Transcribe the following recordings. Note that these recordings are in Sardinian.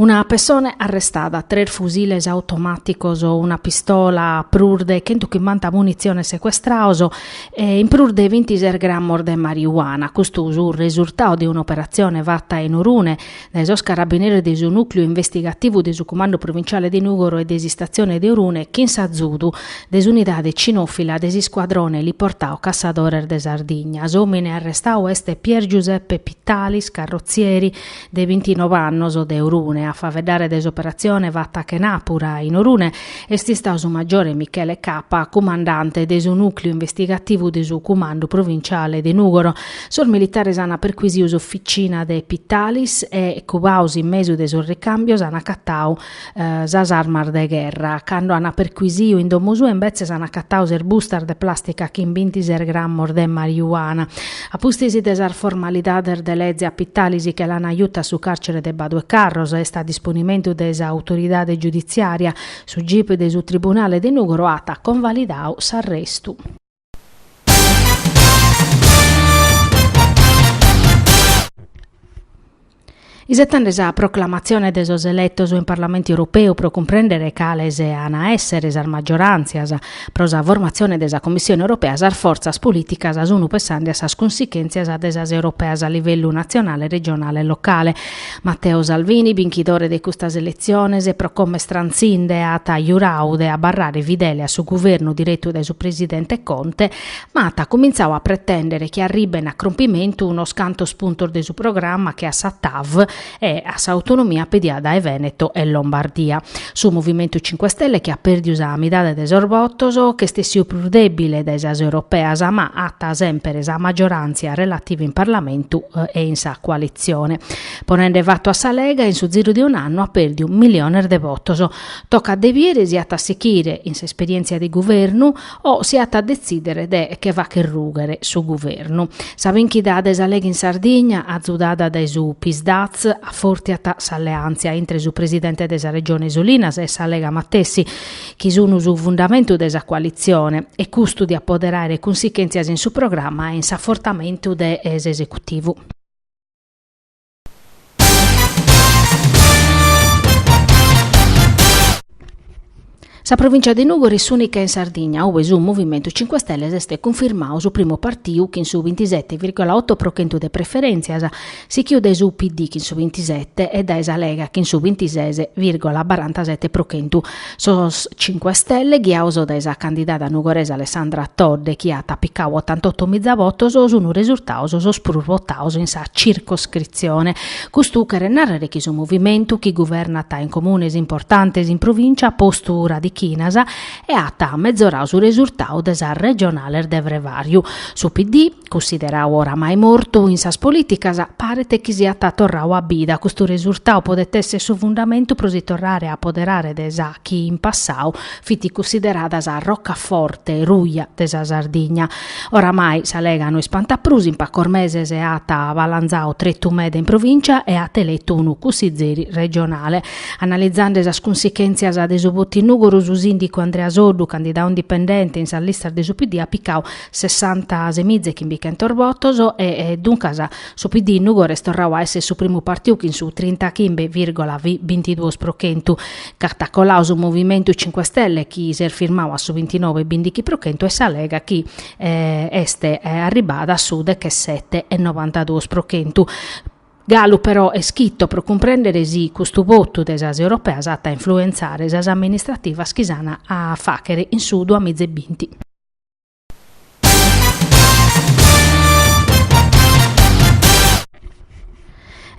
Una pessone arrestada, tres fusiles automàticos, una pistola, prus de chentuchimbanta munitziones secuestrados e in prus de bintises grammos de mariuana. Custu su resurtadu de un'operatzione fata in Orune dae sos carabineris de su nùcleu investigativu de su Cumandu Provinciale de Nùgoro e de s'istatzione de Orune chin s'azudu de s'unidade cinòfila de s'iscuadrone eliportadu Cassadores de Sardigna. S'òmine arrestadu est Pier Giuseppe Pittalis, carrotzieri, de bintinove annos de Orune. A faeddare de s'operatzione fata chenàpura in Orune est istadu su maggiore Michele Cappa, cumandante de su nùcleu investigativu de su Cumandu Provinciale de Nùgoro. Sos militares ant perquisidu s'oficina de Pittalis e, cubados in mesu de sos ricàmbios, ant acatadu sas armas de gherra. Cando ant perquisidu in domo sua imbetzes ant acatadu ses bustas de plàstica chin bintises grammos de mariuana. A pustis de sas formalidades de leze a Pittalis che l'ant jutu a su càrcere de Badu 'e Carros est a disponimentu de s'autoridade giuditziària. Su gip de su Tribunale de Nùgoro at convalidadu s'arrestu. Isetende sa proclamatzione de sos eletos in Parlamentu Europeu pro cumprèndere cales an a èssere sas magioràntzias pro sa formatzione de sa Commissione Europea, sas fortzas polìticas sunt pessende a sas cunsichèntzias de sas europeas a livellu natzionale, regionale e locale. Matteo Salvini, binchidore de custas eletziones, pro como est trantzinde, at juradu de abarrare fidele a su guvernu diretu dae su presidente Conte, ma at cumintzadu a pretèndere chi arriben a crompimentu unos cantos puntos de su programma che a sa TAV e a s'autonomia pedia dae Veneto e Lombardia. Su Movimentu Cinque Stelle, chi at pèrdidu sa midade de sos votos, ch'est essidu prus dèbile dae sas europeas, ma at semper sa magioràntzia relativa in Parlamentu e in sa coalitzione. Ponende fatu a sa Lega, in su ziru de un'annu at pèrdidu miliones de votos. Tocat de bìdere si at a sighire in s'esperièntzia de guvernu o si at a detzìdere de che fàghere rùghere su guvernu. Sa bìnchida de sa Lega in Sardigna, azudada dae su Psd'Az, afòrtiat s'alleàntzia intre su presidente de sa Regione Solinas e sa Lega matessi, chi sun su fundamentu de sa coalitzione, e custu diat pòdere àere cunsichèntzias in su programma e in s'afortamentu de s'esecutivu. Sa provìncia de Nùgoro est s'ùnica in Sardigna ue su Movimentu Cinque Stelle s'est cunfirmadu su primu partiu chin su bintisete vìrgola oto pro chentu de preferèntzias, sighiu dae su PD chin su bintisete e dae sa Lega chin su bintises vìrgola barantasete pro chentu. Sos Cinque Stelle, ghiados dae sa candidada nugoresa Alessandra Todde, chi at picadu otantotomiza votos, sun resurtados sos prus votados in sa circoscritzione. Custu cheret nàrrere chi su movimentu, chi guvernat in comunes importantes in provìncia, at postu radichinas e at mezoradu su resurtadu de sas regionales de frevàriu. Su PD, Cunsideradu oramai mortu in sas polìticas, paret chi siat torradu a bida. Custu resurtadu podet èssere su fundamentu pro si torrare a apoderare de sa chi in passadu fit cunsiderada sa roccaforte ruja de sa Sardigna. Oramai sa Lega no ispantat prus, in pacos meses at balanzadu tretu meda in provìncia e at eletu unu cussizeri regionale. Analizende sas cunsichèntzias de su votu in Nùgoro, su sìndicu Andrea Soddu, candidadu indipendente in sas listas de su PD, at picadu sessantasemiza e chimbichentos votos e duncas su PD in Nùgoro est torradu a èssere su primu partiu chin su trintachimbe vìrgola bintiduos pro chentu, ch'at coladu su Movimentu Cinque Stelle chi s'est firmadu a su bintinoe e bindighi pro chentu e sa Lega chi est arribbada a su dechesete e novantaduos pro chentu. Galu però est chito pro cumprèndere si custu votu de sas europeas at a influentzare sas amministrativas chi s'an a fàghere in su duamiza e binti.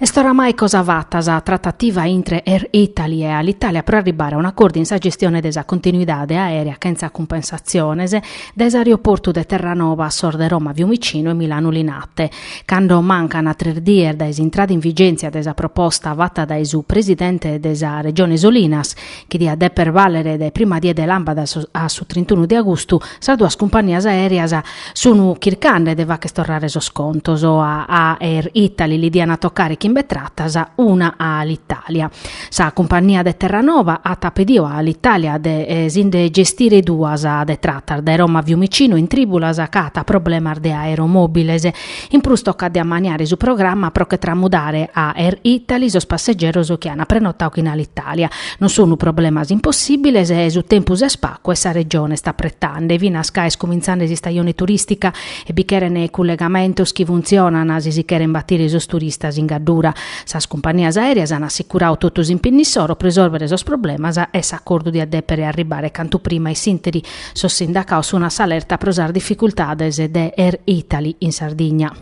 Est oramai cosa fata sa tratativa intre Air Italy e Alitalia pro arribbare a un'acordu in sa gestione de sa continuidade aèrea chentza cumpensatziones dae s'aeroportu de Terranova a sos de Roma Fiumicino e Milanu Linate. Cando mancan tres dies dae s'intrada in vigèntzia de sa proposta fata dae su presidente de sa Regione Solinas, chi diat dèpere bàlere dae prima die de làmpadas a su trintunu de agustu, sas duas cumpannias aèreas sunt chirchende de fàghere torrare sos contos. A Air Italy li diant tocare. chimbe tratas, una a Alitalia. Sa cumpannia de Terranova at pediu a Alitalia de si nde gestire duas de tratas dae Roma a Fiumicino in trìbulas ca at problemas de aeromòbiles. In prus tocat de ammaniare su programma pro che tramudare a Air Italy sos passegeros chi ant prenotadu chin Alitalia. Non sunt problemas impossìbiles, su tempus est pacu e sa Regione est apretande, finas ca est cumintzande s'istajone turìstica e bi cheren cullegamentos chi funtzionan si si cheren batire sos turistas in Gaddura. Sas cumpannias aèreas an assicuradu totu s'impinnu issoro pro isòrvere sos problemas e s'acordu diat dèpere arribare cantu prima in s'ìnteri sos sindacados sun a s'alerta pro sas dificultades de Air Italy in Sardigna.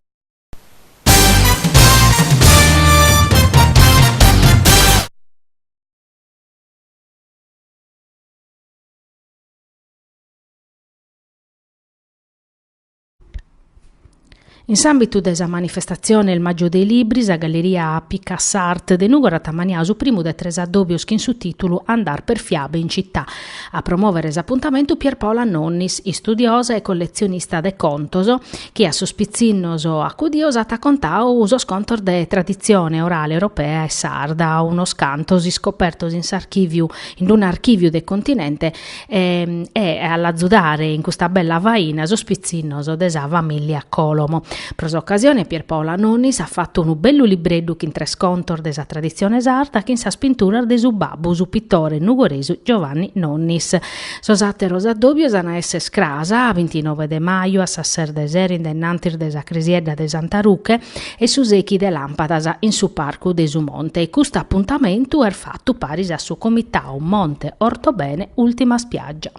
In s'àmbitu de sa manifestatzione Il Maggio dei Libri, sa galleria Picassart de Nùgoro at ammaniadu su primu de tres addòbios chin su tìtulu Andar per fiabe in città. A promòvere s'apuntamentu Pierpaola Nonnis, istudiosa e colletzionista de contos, chi a sos pitzinnos acudios at contadu sos contos de traditzione orale europea e sarda, unos cantos iscopertos in s'archìviu in un'archìviu de continente e a l'azudare in custa bella faina sos pitzinnos de sa famìllia Colomo. Pro s'ocasione Pierpaola Nonnis at fatu unu bellu libreddu chin tres contos de sa traditzione sarda chin sas pinturas de su babbu, su pitore nugoresu Giovanni Nonnis. Sos àteros addòbios an a esser cras, bintinoe de maju a sas ses de sero in dennantis de sa cresiedda de Santa Ruche e su sèichi de làmpadas in su parcu de su Monte. Custu apuntamentu est fatu paris a su Comitadu Monte Ortobene Ultima Spiaggia.